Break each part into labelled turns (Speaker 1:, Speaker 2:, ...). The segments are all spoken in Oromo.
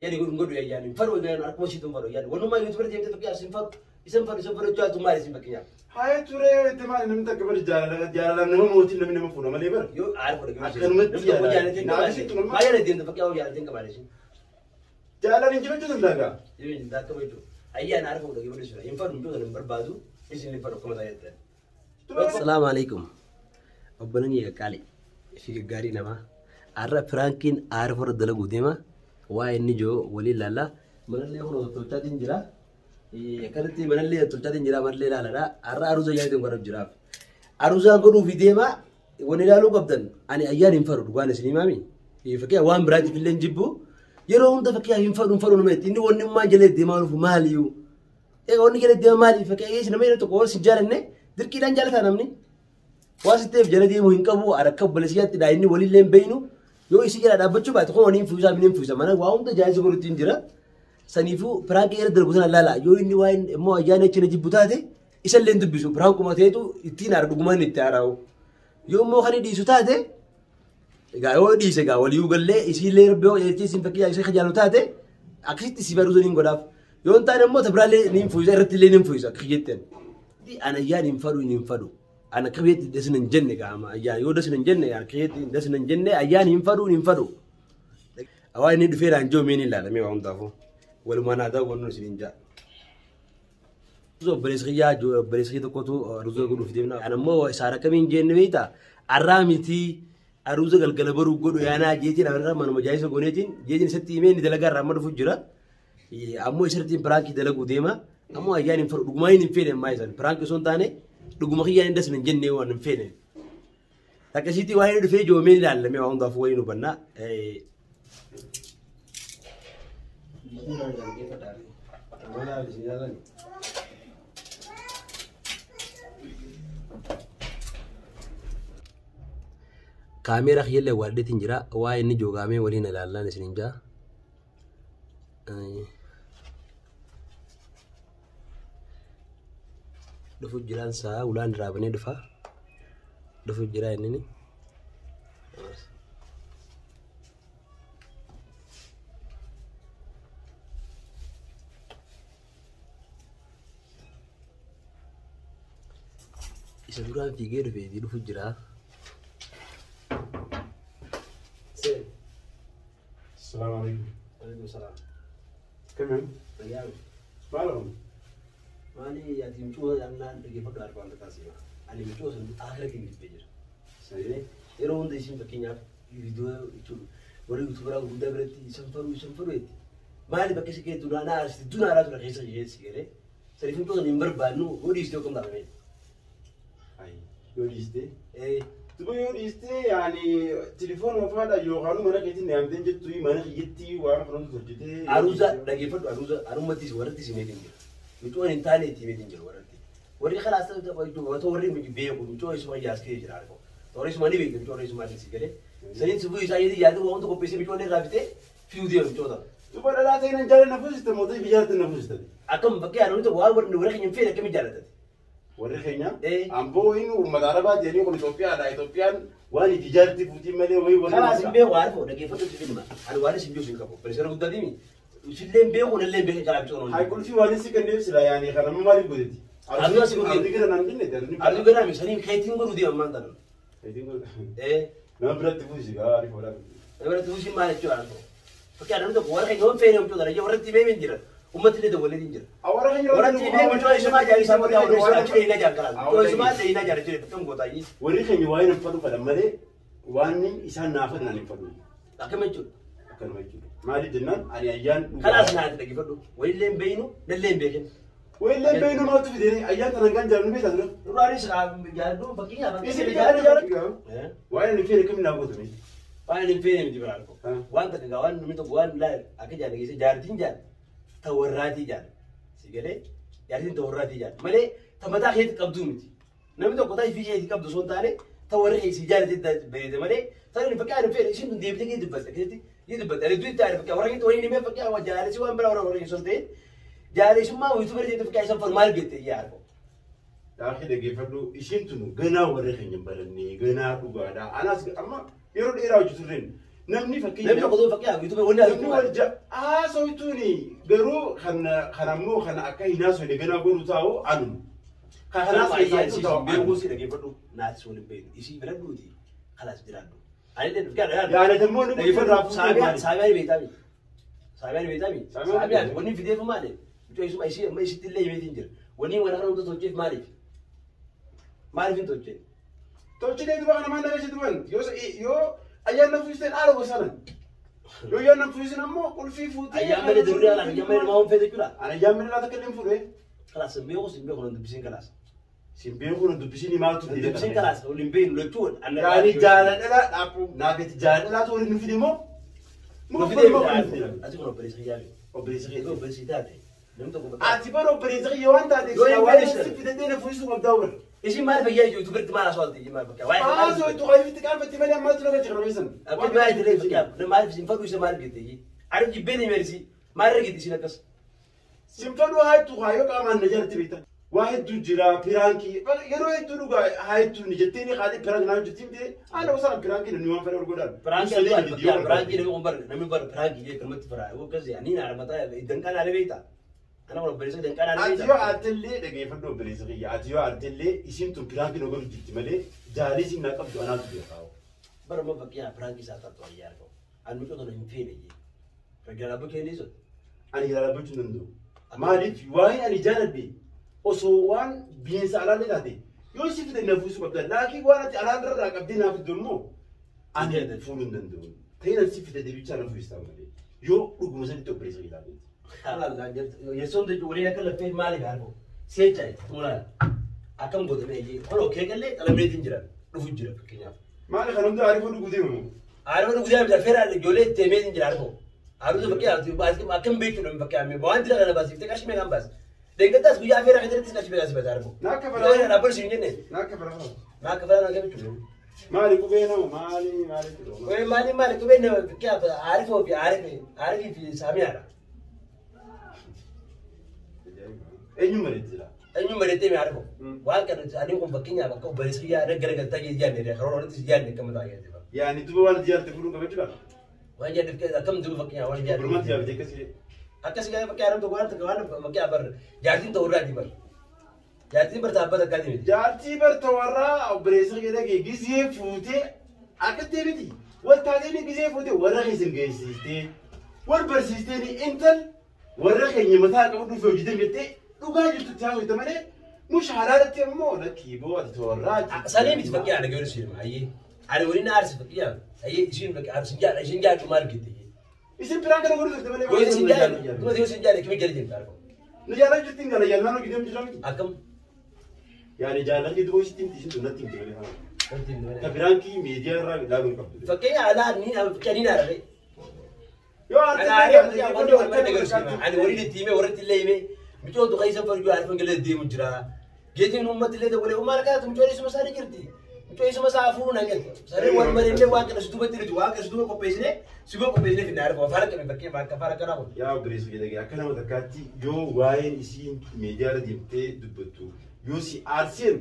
Speaker 1: Yaani godhu godhu yaani hin fadhu yaani akkuma isiitu hin fadhu yaani walumaa yuutuubarra deemtee fakkeenyaaf sin fadhu isan fadhu isan fadhu jaalatu maali isin fakkeenyaaf.
Speaker 2: Haaya ture itti maali namni takka bari jaalala jaalalaan nama mootiin namni nama fuudha malee bara.
Speaker 1: Yoo aara fudhu
Speaker 2: Akkanumatti
Speaker 1: namni tokko
Speaker 2: jaalala.
Speaker 1: jaalateen
Speaker 2: Naaf
Speaker 1: qabaate
Speaker 2: isitti nama-
Speaker 1: maal jaalate deemte fakkeenyaaf jaalateen qabaate isin.
Speaker 2: Jaalalaan injifachuu danda'a gaa.
Speaker 1: Yoo hin akka beektu ayyaan aara fudhu dhagee fudhu hin fadhu hin hin barbaadu isin hin fadhu akkuma ta'e jettan. Assalaamu alaikum. Obboleen qaqqaali fi gaggaarii namaa. Har'a piraankiin aara fudhu dalaguu deema. Waa inni jiru waliin ilaalla. Manallee kun tolchaatiin jira. Akkanatti manallee tolchaatiin jira manallee ilaaladha. Har'a aruuza ayyaaniitiin godhuuf jiraaf. Aruuzaan godhuufi deema. Wanni ilaaluu qabdan ani ayyaan hin fadhu dhugaan isin himaami. Fakkii waan biraatiif illee hin jibbu. Yeroo hunda fakkii hin fadhu hin fadhu nama jetti. Inni wanni ummaa jalee deemaa dhufu maaliyyuu? Egaa wanni jala deema maali? Fakkii nama yeroo tokko si jaalanne dirqiidhaan jaalataa namni. Waan si ta'eef jala deemuu hin qabu akka obboleessiyaatti dha inni walillee hin beeynu. Yoo isii jala dhaabbachuu baate kun waliin fuusaa hin fuusa mana waa hunda jaayisa godhutti hin jira. Saniifuu piraankii irra darbu sana ilaala yoo inni waa immoo ayyaana achi na jibbu taate isa illee hin dubbisu piraankuma ta'etu ittiin aara dhugumaan itti haaraa'u. Yoo immoo kan dhiisu taate egaa yoo dhiise egaa walii gallee isiillee rabbi yoo jettee isin fakkii isa kajaalu taate akkasitti si baruu niin godhaaf. Yoo hin taane immoo tabiraallee niin fuusa irratti illee niin fuusa akka jettan. Ana ayyaan hin fadhu hin fadhu. Ana akka biyyaatti dasina hin jenne qaama ayyaan yoo dasina hin jenne akka biyyaatti dasina hin jenne ayyaan hin fadhu hin fadhu. Waa inni dhufee naan jiru miin ilaalamee waa hundaafuu walumaan haa ta'u wannu isin hin jaa. Obboleessi kiyyaa obboleessi kiyya tokkotu aruuza godhuuf deemna. Ana immoo isaan akkamiin jenne beektaa arraa mitii aruuza galgala baruu godhu yaanaa jeetiin amarraa manuma jaayisa gooneetiin jeetiin isatti himee inni dalagaa irraa amma dhufu jira. Ammoo isarratti piraankii dalaguu deema. Ammoo ayyaan hin fedhu dhugumaa hin feene ammaa isaan piraankii osoo hin taane dhuguma kiyyaan hin dasne hin jenne waan hin feene. Akkasitti waa inni dhufee joomeen ilaallamee waa hundaafuu waliin hubannaa. Kaameeraa kiyyallee waaddeetiin jira. Waa inni joogaamee waliin ilaallaan isin hin jaa. Dhufu jiraan saa ulaan irraa banee dhufa. Dhufu jira inni. Isa duraan fiigee dhufeetii dhufu jira. Seen.
Speaker 2: Salaamu alaikum.
Speaker 1: Alaikum salaam.
Speaker 2: Kamiin?
Speaker 1: Fayyaa.
Speaker 2: Maal oolu?
Speaker 1: Maali ati miccoo annaan dhaggeeffadhu argaa wanta taasisa. Ani miccoo sun akira keenya jibbee jira. Yeroo hunda isin fakkeenyaaf viidiyoo jechuun warra yuutuubaraa gurguddaa biratti isan fadhu isan fadhu jetti. Maali bakka isa keetu naa aarsitu duna aaraa ture keessa jeessi galee. Saniif miccoo sana hin barbaannu yoo dhiistee akkam taatame.
Speaker 2: Yoo dhiistee? Duba yoo dhiistee yaani telefoonuma faadha yookaan mana keetiin yaamteen jettu mana kiyyatti waan kanatu hojjetee.
Speaker 1: Aruuza dhaggeeffadhu aruuza arumattis warratti simeetiin jira. Micoon hin taane itti himeetiin jira warratti. Warri kalaas ta'u warri beeku micoo isuma jaaskee jira argamu. Toora isuma ni beeku micoo isuma si galee. Saniin sifuu isaa jedhee yaaduu waan hunda qopheessee micoon irraa fitee fiuu deema micoota.
Speaker 2: Duba dhalaa ta'e nan jaalala na fuusiste mootii fi jaalatti na fuusiste.
Speaker 1: Akkam bakkee yaaduu tokko waan warri warra keenya hin feene akkamiin jaallatate.
Speaker 2: Warri keenya amboo inni uummata arabaa jedhanii kun Itoophiyaadha. Itoophiyaan waan itti jaalatti fuutii malee wayii warri.
Speaker 1: Kalaas hin beeku waan dhaggeeffatu si dhimma. Ani waan isin beeku hin qabu. Pireesara guddaa deemi. Isillee hin beeku nallee hin beeku karaa micoon.
Speaker 2: Haa qulfii waan si kenneef sila yaani kana maaliif godheti?
Speaker 1: Aruuza si godhe.
Speaker 2: Ardi gara naan jenne.
Speaker 1: Ardi gara mi saniin keetiin godhu deema ammaan tana.
Speaker 2: Keetiin godhu. Nama biratti fuusi gaa ariif oolaa.
Speaker 1: Nama biratti fuusi maal jechuudha arfoo. Fakkii namni tokko warra keenya yoon feene micoota dha warra itti beemin jira. Ummatti illee dawwalee hin jira.
Speaker 2: Warra keenya
Speaker 1: warra itti beemin micoota isumaa jaalli isaa godhaa warra isumaa achi dheeyinaa jaalala. Micoota isumaa dheeyinaa jaala jechuudha bakka gootaa inni.
Speaker 2: Warri keenya waa'ee nan fadhu fadhan malee waan isaan naa fadhan hin fadhu.
Speaker 1: Akkama jechuudha.
Speaker 2: Akkanuma jechuudha. Maaliif jennaan ani ayyaan.
Speaker 1: Kanaas naati dhaggeeffadhu. Walillee hin beeynu nallee hin beekin.
Speaker 2: Walillee hin beeynu maaltu fidee ayyaan tanan kan jaallu beektaa dura.
Speaker 1: Duraanis jaalladhu fakkeenyaaf.
Speaker 2: Isin jaalladhu. Waa'ee hin feene kamiin naa gootame.
Speaker 1: Waan hin feene miti biraa argu. Waan takka gaa waan namni tokko waan laal akka jaalla keessa jaartiin jaalla ta warraatii jaalla. Si galee jaartiin ta warraatii jaalla malee ta mataa keetti qabduu miti. Namni tokko ta ifii keetti qabdu osoo hin taane ta warra keessi jaallatee bareede malee ta inni fakkii hin feene isin tun deebitee kee dubbatte keessatti ni dubbatte. Ani dutti taane fakkii warra keetti waliin himee fakkii waan jaallatee waan biraa warra warra keessi osoo hin ta'in jaallattummaa yuutuubarii jettee fakkii isaan formaal beekte yaa argu.
Speaker 2: Daakii dhaggeeffadhu ishiin tun ganaa warra keenya hin barannee ganaa dhugaadha. Anas amma yeroo dheeraa hojjetu turreen Namni
Speaker 1: Namni
Speaker 2: fakkeenyaaf
Speaker 1: tokko tokko fakkeenyaaf YouTube wanni
Speaker 2: namni wal haasoftuuni garuu kan ammoo kan akka hin haasofne ganaa godhu taa'u anuma. Kan kanaas keessaa jiru taa'u
Speaker 1: beekuu
Speaker 2: anuma.
Speaker 1: si dhaggeeffadhu naati waliin beeknu isii filadhuuti kalaas jiraadhu. Ani illee dhufee
Speaker 2: Yaadatammoo inni
Speaker 1: dhaggeeffadhu
Speaker 2: kun
Speaker 1: saamiyaan saamiyaan beektaami. Saamiyaan beektaami.
Speaker 2: Saamiyaan
Speaker 1: Saamiyaan wanni fideef maali? Mucaa isuma isii amma isitti illee himeetiin jira. Wanni wal har'a hunda tolcheef maaliif? Maaliif hin tolchee?
Speaker 2: Tolchitee duba kana maal dhageesse duban yoo ayyaanna fuusteen haala gosanan. Yoo ayyaanna fuusin ammoo qulfii fuutee.
Speaker 1: Ayyaan malee durii ala ayyaan malee nama hunfee jechuudha.
Speaker 2: Ani ayyaan malee laata akka inni fuudhee.
Speaker 1: Kalaas hin beeku hin beeku nan dubbisiin kalaas.
Speaker 2: Sin beeku na dubbisiin maaltu
Speaker 1: Nan dubbisiin kalaas waliin beeknu lachuu
Speaker 2: Yaani jaaladhala dhaabbu naafeeti jaaladhalaatu waliin nu fide moo?
Speaker 1: Nu fidee ati kun obboleessa kiyyaa miti.
Speaker 2: Obboleessa
Speaker 1: Egaa
Speaker 2: keeti.
Speaker 1: obboleessa taate namni tokko bakka.
Speaker 2: Ati bara obboleessa kiyya waan taateef
Speaker 1: Yoo hin
Speaker 2: waan
Speaker 1: fedhe
Speaker 2: si fidatee na fuusuu qabdaa bara.
Speaker 1: Isin maal fayyaa YouTubertti maal haasawaa jirti maal bakka waa'ee
Speaker 2: Haasoo itti qaayifti qaanfatti malee ammaatu lafa jira meeshan.
Speaker 1: Akka maal jedhee fakkaatu maaliif isin fadhu isa maal jette ani jibbee ni meersi maal irra geette isin akkas.
Speaker 2: Sin fadhu haa hedduu haa yoo qaamaan na jalatti beektan. Waa hedduu jira piraankii yeroo hedduu dhugaa haa hedduu ni jettee ni haadhi piraank naan hojjetti miti haala osoo piraankii namni waan fedhe godhaan.
Speaker 1: Piraankii piraankii namni kun bara namni bara piraankii jee kanumatti fira akkas ani na mataa danqaan ala beekta. Ana kun obboleessa danqaan ala
Speaker 2: Ati yoo
Speaker 1: beekta.
Speaker 2: aartillee dhageeffadhu obboleessa kiyya ati yoo aartillee isiin tun piraankii nu godhu jirti malee jaalii isiin naa qabdu anaatu beekaa.
Speaker 1: Bara amma fakkiyaa piraankii isaa taatu ayyaa argamu. Ani mucaa kana hin feene jee. Ragaa dhaabbii kennee sun.
Speaker 2: Ani ilaalaa hin danda'u. Maaliif waa'ee ani jaaladhe osoo waan bineensa alaallee taate yoo si fide na fuusuu qabda laakiin waan ati alaalirraa qabdee naaf fiddu immoo ani fuudhuu hin danda'u. Ta'ee nan si fide deebichaa na fuustaa malee yoo dhuguma sanitti obboleessa ilaalee.
Speaker 1: Yesoon jechuun waliin akka laffee maaliif argamu? Seecha xumuraan akkam gootame eeyyee kun keekallee xalamneetiin jira dhufu jira fakkeenyaaf.
Speaker 2: Maali kan hundi ariifoo dhuguu deemu?
Speaker 1: Aarifoo dhuguu deemu jira feeraan ijoollee itti himeetiin jira arifoo. Aarifoo fakkeenyaaf akkam beechuudha fakkeenyaaf waan jira kana baasiftee qarshii meeqaan baas? Deeggartaas guyyaa feeraa keessattis qarshii meeqaan si baasa arifoo.
Speaker 2: Naa akka falaa.
Speaker 1: Dhaabbanni siin jenne.
Speaker 2: Naa akka falaa.
Speaker 1: Naa akka falaa naa jechuudha.
Speaker 2: Maali qubee nama maali maali
Speaker 1: Qubee maali maali qubee nama fakkeenyaaf aarifoo fi aarifii fi saamiyaadha.
Speaker 2: Eenyu malee jira?
Speaker 1: Eenyu malee deeme arifoo. Waan kana ani kun fakkeenyaaf akka obboleessa kiyyaa garagaltaa yaadne karoora walitti yaadne akka mataa yaadne.
Speaker 2: Yaani duba waan jaarte fuudhuun qaba jechuudha.
Speaker 1: Waan jaarte akkam duba fakkeenyaaf waan jaarte.
Speaker 2: Gurmaatti yaabte akkasii.
Speaker 1: Akkasii gaafa fakkeenyaaf tokko waan tokko waan fakkeenyaaf bar jaartiin ta'uu irraati bar. Jaartiin bar taabbata akkaatii miti.
Speaker 2: Jaartii bar tawarraa obboleessa kee dhagee gizee fuutee akka ta'e wal taatee gizee fuutee warra keessan geessistee wal barsiistee intal warra keenya mataa qabu dhufe hojjetan jettee dhugaa jirtu itti haasofte malee mush halaalatti ammoo lakkii boo ati tawarraa.
Speaker 1: Sanii miti fakkeenyaaf dhagee waliin siima hayyee. Ani waliin aarsi fakkeenyaaf hayyee isiin isiin jaadhu maal jette.
Speaker 2: Isin biraan kana godhu turte malee.
Speaker 1: Yoo isin jaadhu yoo isin jaadhu kimi jala jirti argamu.
Speaker 2: Nu jaalala jirtiin gala jaalallaan hojii deemu jira miti.
Speaker 1: Akkam.
Speaker 2: Yaani jaalalli duba isitti himti isin natti himti malee. Ta biraankii miidiyaa irraa ilaaluu hin qabdu.
Speaker 1: Fakkeenya alaa ni fakkeenya ni aarare.
Speaker 2: Yoo
Speaker 1: aartee ani waliin itti himee warratti illee himee micoon tuqa isa farjuu aarfan galee deemu jira. Geetiin uummatti illee dabalee uumaa harkaa micoon isuma isaa ni jirti. Micoon isuma isaa hafuun nan galte. Saree wal malee illee waan kana si duubatti nuti waan kana si duuba qopheessine si duuba qopheessine finna aarfa afaan qabe fakkee bakka afaan akkanaa kun.
Speaker 2: Yaa obboleessa kee akka nama takkaatti yoo waa'een isiin miidiyaa irra deemtee dubbattu yoo si aarseen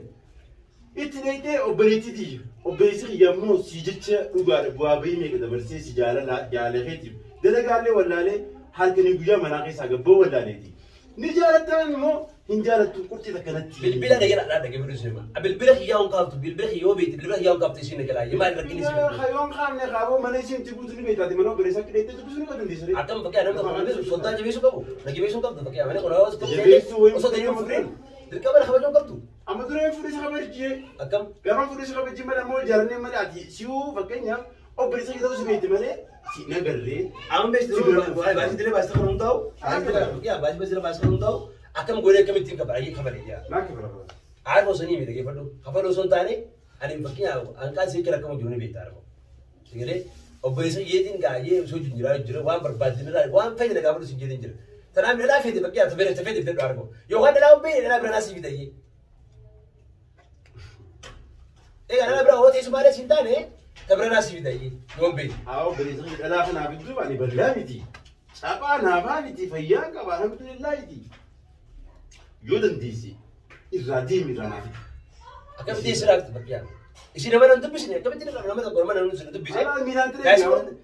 Speaker 2: itti dheeytee obboleettiiti obboleessi kiyya immoo si jecha dhugaadha bu'aa bahii meeqa dabarsee si jaalala jaalateetiif dalagaallee wallaalee halkanii guyyaa manaa keessaa gabboo wallaaleeti. Ni jaalattaan immoo hin jaalattu qurxii takkanatti.
Speaker 1: Bilbila dhagee dhaa dhagee fiduu sinima. Bilbila kiyyaa hin kaaftu bilbila kiyyoo beekti bilbila kiyyaa hin kaaftu isiin dhagee laa maal rakkinni si
Speaker 2: beekti. Hayoon kaafne kaafoo mana isiin itti guutuu ni beektaati mana obboleessa akka dheettee dubbisuu ni dandeessanii.
Speaker 1: Akkam fakkii namni tokko soddaa jabeessuu qabu na jabeessuu qabdu fakkii mana kun hawaasa tokko
Speaker 2: Jabeessuu wayii
Speaker 1: osoo ta'ee fuudheen dirqama na kabajuu qabdu.
Speaker 2: Amma dureen fuudhee si kabajjee.
Speaker 1: Akkam.
Speaker 2: Gaafa fuudhee si kabajjee malee ammoo jaalannee malee ati si'uu fakkeenyaaf obboleessa kee ta'uu si beekti malee si nagarree.
Speaker 1: Amma beekti baasii diree baasii kan hundaa'u. Baasii baasii baasii kan hundaa'u akkam godhee akkamittiin kabalee kabalee jaa.
Speaker 2: Naa kabala.
Speaker 1: Aarfoo sanii miti dhaggeeffadhu kafaloo osoo hin taane ani fakkeenyaaf hanqaan seekkira akkam jiru ni beekta aarfoo. Sigalee obboleessa yeetiin gaayee osoo jira jira waan barbaadne waan fayyada gaafadhu sin jeetiin jira. Tanaaf dhalaa feete fakkeenyaaf tafeete tafeete fedhu aarfoo. Yookaan dhalaa hubbee dhalaa bira naasii bitayyee. Egaa dhalaa bira hoo teessu maalee sin taane tabira naasii bitayyee yoon beeku.
Speaker 2: Haa obboleessa dhalaa kanaaf iddoo ani bal'aa miti. Caphaa naafaa miti fayyaan qaba alhamdulillaahiti. Yoo dandeesse irraa deemi irraa naaf.
Speaker 1: Akkamitti siraafti fakkeenyaaf. Isin nama nan dubbisne akkamitti nama tokko nama nan dubbise.
Speaker 2: Miilaan tiree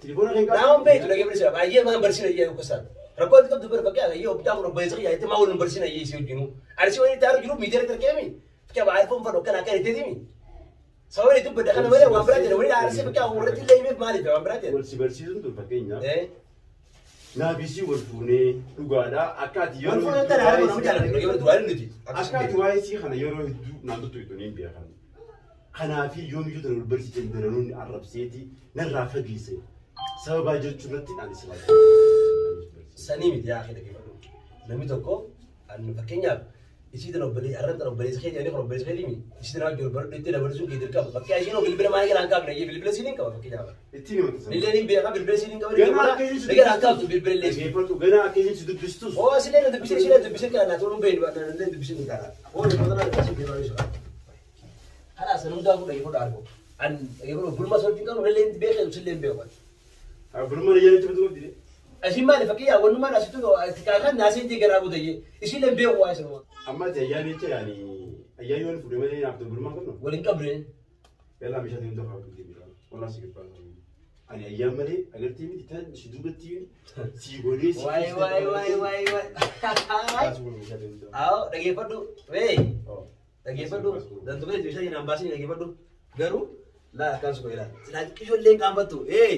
Speaker 2: telefoona kan
Speaker 1: qabu. Naawwan beektu dhagee barsiisa. Baay'ee maan barsiina iyyee yookaan rakkoo ati qabdu bara fakkii ayyee obdaa kun obboleessa kiyyaa itti maa waliin barsiina iyyee isii wajjinuu. Ani si waliin itti jiru miidiyaa irratti argame. Fakkii aarfoon fadhu akkana akkana itti himi. Sababni itti badda kana malee waan biraa jedha waliin aarsee fakkii warratti illee himeef maaliif waan biraa jedha.
Speaker 2: Wal si barsiisuun tun fakkeenyaaf. Naabisii wal fuunee dhugaadhaa akka ati
Speaker 1: yeroo. Wal fuunee tana harma nama jaalladhu dhagee duraan nuti.
Speaker 2: Akka ati waa'ee sii kana yeroo hedduu naan tuttuqxu ni beekan. Kanaafii yoomiyyuu tana wal barsiisan daranuun arrabseeti narraa fageesse. Sababaa jechuu irratti ani si laata.
Speaker 1: Sanii miti yaa akhi dhaggeeffadhu. Namni tokko fakkeenyaaf isii tana obboleessa arran tana obboleessa keetii ani kan obboleessa keetii mi isii tana wajjin baradhu itti dabarsuun kee dirqama. Fakkii ishiin bilbila maal galaan qabne bilbila siin hin qaba fakkeenyaaf.
Speaker 2: Ittiin himata sana.
Speaker 1: Illee hin beekaa bilbila siin hin qaba.
Speaker 2: Ganaa akka isheen si
Speaker 1: Ganaa akka qabdu bilbila illee.
Speaker 2: Dhaggeeffadhu ganaa akka isheen si dubbistus.
Speaker 1: Oo asilee na dubbisee ishee na dubbisee kana naa toluun beeynu na dubbisee ni kana. Oo ni qotanaa dubbisee beekaa Khalas san hundaa fuudha dhaggeeffadhu argu. An dhaggeeffadhu bulma sana wajjin qabu illee beekee illee hin beeku.
Speaker 2: Bulma na jedhu qabdi.
Speaker 1: Isin maali fakkii wannummaan asitti kan naaseen jee garaa guutayyee isin illee beeku waa isin.
Speaker 2: Amma ati ayyaan jecha yaani ayyaan yoon fuudhe malee naaf ta'u bulmaan qabnu.
Speaker 1: Waliin qabne.
Speaker 2: Yallaa meeshaa ta'e tokko qabdu deemee walaa si gabbaa. Ani ayyaan malee agartee miti tan si duubatti si godhee si.
Speaker 1: Waay waay waay waay waay. Awo dhaggeeffadhu. Wee. Dhaggeeffadhu. Dantumee meeshaa jedhan baasii dhaggeeffadhu. Garuu laa akkaan suko ilaala. Silaa xiqqishoo illee hin qaanfattu. Ee.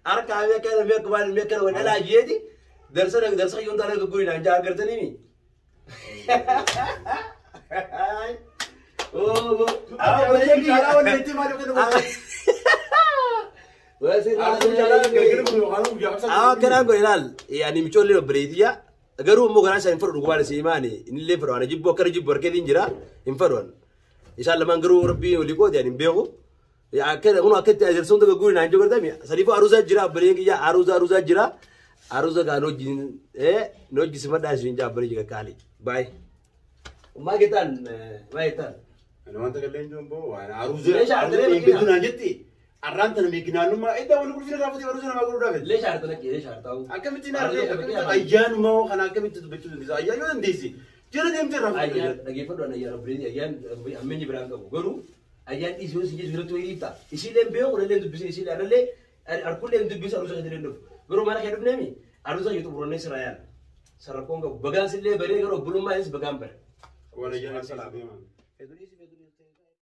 Speaker 1: Harka amee akkana amee akka maal amee akkana wal dhalaa jeeti darsa darsa yoon taana gurguri naan jaa agartanii mi. Akkanaan kun ilaal ani micoollee obboleetiyyaa garuu immoo garaa isaa hin fedhu dhugumaan isii himaani inni illee fedhu ana jibbuu akkana jibbu harkeetiin jira hin fedhu isaan lamaan garuu rabbii olii qooti ani hin beeku. Akkana kun akkatti ajarsuun tokko gurguri naan jiru sadiifuu aruusaa jira obboleen kiyya aruusaa aruusaa jira aruusa kaan wajjin hojii simadhaa isin jaa obboleen kiyya qaali baay'ee. Maa jettaan maa jettaan.
Speaker 2: Ani wanta kallee hin jiru waan aruusa aruusa naan jetti arraan tana meekinaannummaa edda wal gurgurina gaafatee aruusa namaa godhuu dhaafete.
Speaker 1: Leeshaa harta lakkee leeshaa harta.
Speaker 2: Akkamitti naarree akkamitti ayyaanumaa kana akkamitti dubbachuu dandeessa ayyaan yoo dandeesse jala deemtee irraa
Speaker 1: Ayyaan dhaggeeffadhu ayyaan obboleen ayyaan ammeenyi biraan qabu garuu ayyaan dhiisuu si jechuun irratti wayii dhiifta. Isiillee beeku kunillee dubbisee isiillee anallee harkullee dubbisee aruusa keetillee dhufu. Garuu mana kee dhufneemi aruusa keetu burannee sirraa yaala. Sarrakkoon qabu bagaan sillee baree garuu obbolummaa is bagaan bare.
Speaker 2: Waan ayyaan akka salaamee maal.
Speaker 1: Feduriisi feduriisi.